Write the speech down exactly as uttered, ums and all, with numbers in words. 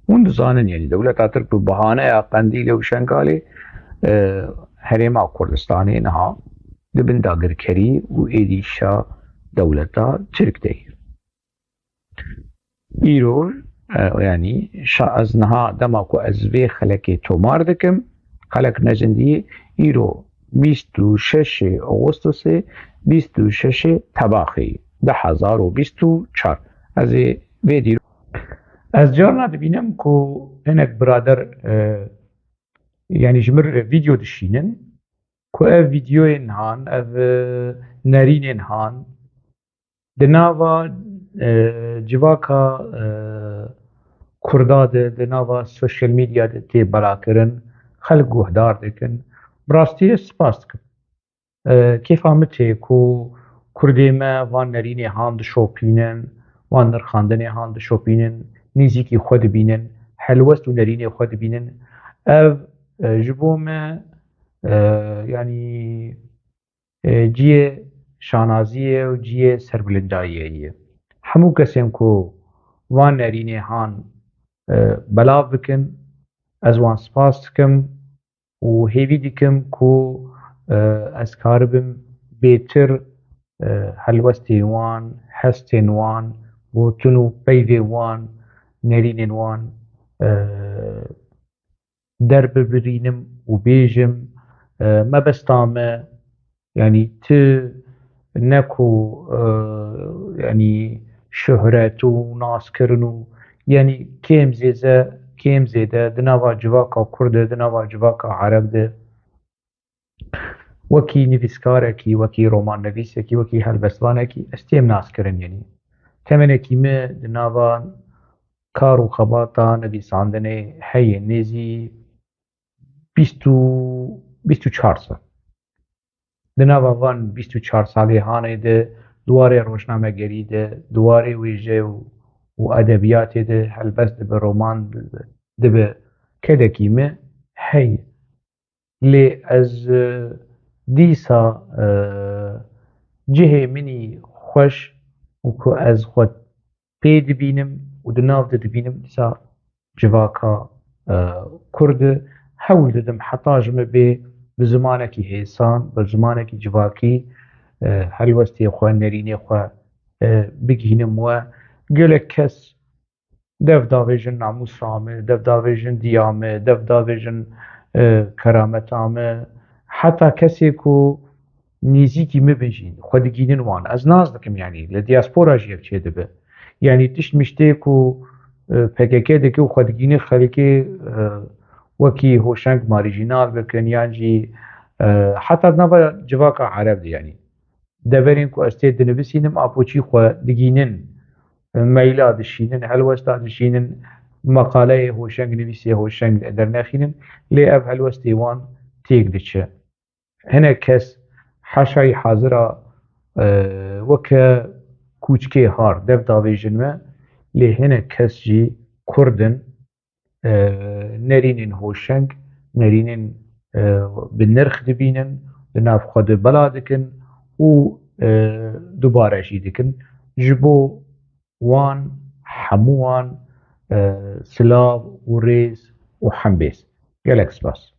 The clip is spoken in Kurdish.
Hûn dizanin, yanî dewleta Tirk bi bahaneya Qendîlê û Şengalê, e, herêma Kurdistanê niha di bin dagirkerî û êdîşa dewleta Tirk de ye. Îro, e, yanî şa-, ez niha dema ku ez vê xelekê tomar dikim, xelek necindiyê, îro bîst û şeş Ağustosê, bîst û şeş Tebaxê du hezar û bîst û çar. Ez ê vê dîro-, ez carna dibînim ku hinek birader, e, yanî ji mir vîdeo dişînin, ku ev vîdeoyên han, ev, e, nerînên han, di nava, e, civaka, e, Kurda de, di nava sosyal medya de tê belakirin, xelk guhdar dikin. Bi rastî ez spas dikim. E, kêfa min tê ku Kurdê me van nerînê han dişopînin, van nirxandinê han dişopînin, nêzîkî xwe dibînin, helwest û nerînê xwe dibînin. Ev, e, ji bo me, e, yanî, e, cihê şanaziyê û cihê serbilindayiyê ye. Hemû kesên ku van nerînê han, e, belav bikin, ez wan spas dikim û hêvî dikim ku, e, ez karibim bêtir, e, helwestên wan, hestên wan, gotin û peyvên wan, nerînên wan, e, derbibirînim û bêjim, e, mebesta me, yanî ti ne ku, e, yanî şuhret û naskirin û, yanî kêm zêze, kêm zêde di nava civaka Kurd de, di nava civaka Ereb de, wekî nivîskarekî, wekî romannivîsekî, wekî helbestvanekî ez têm naskirin, yanî temenekî me di nava kar û xebata nivîsandinê heye nêzî bîst û, bîst û çar sal. Di nava van bîst û çar salê hanê de di warê rojnamegerî de, di warê wêje û, û edebiyatê de helbest dibe, roman dibe, dibe kedekî me heye. Lê ez, e, dîsa, e, cihê min î xweş û ku ez xwe pê dibînim û di nav de dibînim, dîsa civaka, e, Kurd e. Hewl didim heta ji min bê bi zimanekî hêsan, bi zimanekî civakî, e, helwestê xwe, nerînê xwe, e, bigihînim we. Gelek kes dev davêjin namûsa me, dev davêjin diya me, dev davêjin, e, kerameta me. Heta kesê ku nêzîkî min bin jî xwe digînin wan. Ez nas dikim, yanî li diaspora jî ev çêdibe. Yanî tişt miştê ku, e, P K K dike û xwe digîne xelkê, e, wekî Hoşeng marîjînal bikin, yan jî, e, heta di nava civaka Ereb de, yanî deverên ku ez tê dinivîsînim, a poçî xwe digînin, meyla dişînin, helwesta dişînin, meqaleyê Hoşeng, nivîsê Hoşeng dernexînin, lê ev helwestê wan têk diçe. Hinek kes heşayî hazira, e, weke kûçkê har dev davêjin me, lê hinek kes jî Kurd in, e, nerînên Hoşeng, nerînên, e, bi nirx dibînin, di nav xwe de bela dikin û, e, dubare jî dikin. Ji bo wan, hemû wan, e, silav û rêz û hembêz. Gelek spas.